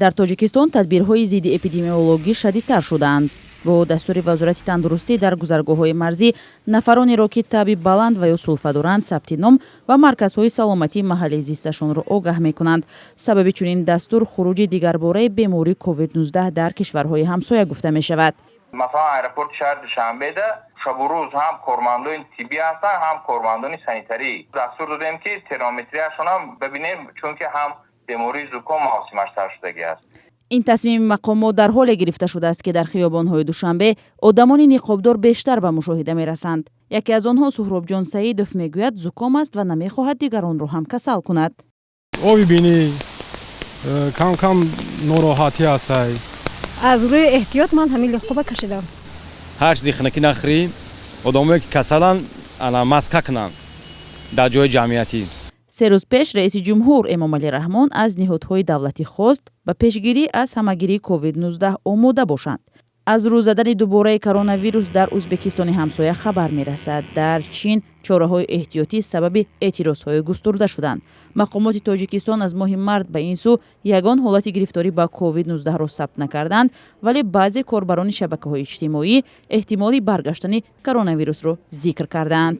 Дар Тоҷикистон тадбирҳои зидди эпидемиологӣ шадидтар шудаанд. Бо дастури Вазорати тандурустӣ, дар гузаргоҳҳои марзӣ нафаронеро, ки таби баланд ва ё сулфа доранд, сабти ном ва марказҳои саломатии маҳаллии зисташонро огаҳ мекунанд. Сабаби чунин дастур хуруҷи дигарбораи бемории COVID-19 дар кишварҳои ҳамсоя гуфта мешавад. Масалан, аэропорти шаҳри Душанбеда шабу рӯз ҳам кормандони тиббӣ ҳастанд, ҳам кормандони санитарӣ. Дастур додем, ки термометрияшонам бибинем, чунки ҳам бемории зуком мавсимаш сар шудагӣ аст. Ин тасмими мақомот дар ҳоле гирифта шудааст, ки дар хиёбонҳои Душанбе одамони ниқобдор бештар ба мушоҳида мерасанд. Яке аз онҳо, Суҳробҷон Саидов, мегӯяд, зуком аст ва намехоҳад дигаронро ҳам касал кунад. Оби бинӣ, кам кам нороҳатӣ ҳастай. Аз рӯи эҳтиёт ман ҳамин ниқоба кашидам. Ҳар чизи хунукӣ нахӯрӣ. Одамое, ки касаланд, ана маска кунанд дар ҷои ҷамъиятӣ. 3 рӯз пеш раиси ҷумҳур Эмомалӣ Раҳмон аз ниҳодҳои давлатӣ хост, ба пешгирӣ аз ҳамагирии COVID-19 омода бошанд. Аз рӯ задани дубораи коронавирус дар Ӯзбекистони ҳамсоя хабар мерасад. Дар Чин чораҳои эҳтиётӣ сабаби эътирозҳои густурда шуданд. Мақомоти Тоҷикистон аз моҳи март ба ин сӯ ягон ҳолати гирифторӣ ба COVID-19-ро сабт накарданд, вале баъзе корбарони шабакаҳои иҷтимоӣ эҳтимоли баргаштани коронавирусро зикр кардаанд.